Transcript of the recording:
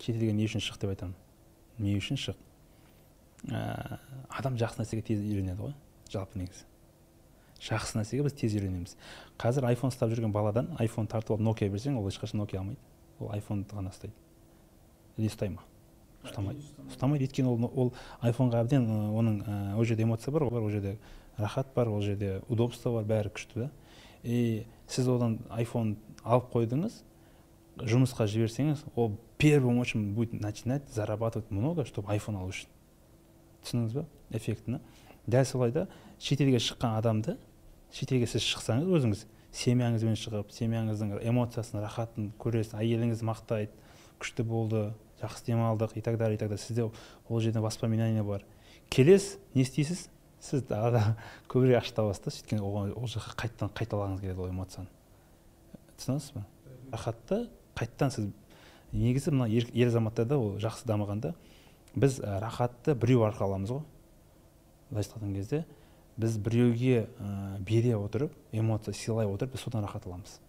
Шетелге не үшін шық деп айтамын? Не үшін шық? Адам жақсы нәрсеге тез үйренеді ғой, жалпы негізі. Жақсы нәрсеге біз тез үйренеміз. Қазір iPhone ұстап жүрген баладан iPhone тартып алып Nokia берсең, ол ешқашан Nokia алмайды. Ол iPhone ғана ұстайды. Или ұстай ма? Ұстамайды. Ұстамайды, өйткені ол iPhone-ға әбден оның ол жерде эмоция бар, ол жерде рахат бар, ол жерде удобство бар, бәрі күшті да. И сіз одан iPhone алып қойдыңыз, жұмысқа жіберсеңіз, ол первым очередь будет начинать зарабатывать много, чтобы iPhone алу үшін. Түсіндіңіз ба эффектіні? Дәл солай да шетелге шыққан адамды, шетелге сіз шықсаңыз өзіңіз семьяңызбен шығып, семьяңыздың эмоциясын, рахатын көресіз, әйеліңіз мақтайды, күшті болды, жақсы демалдық и так далее, и так далее. Сізде ол жерде воспоминание бар. Келесіз, не істейсіз? Сіз тағы да көбірек ақша табасыз да, өйткені оған ол жаққа қайтадан қайталағыңыз келеді ол эмоцияны. Түсінесіз ба? Рахатты қайтадан сіз негізі мына ер азаматтарда ол жақсы дамығанда біз рахатты біреу арқылы аламыз ғой. Былайша айтқан кезде біз біреуге бере отырып, эмоция сыйлай отырып, біз содан рахат аламыз.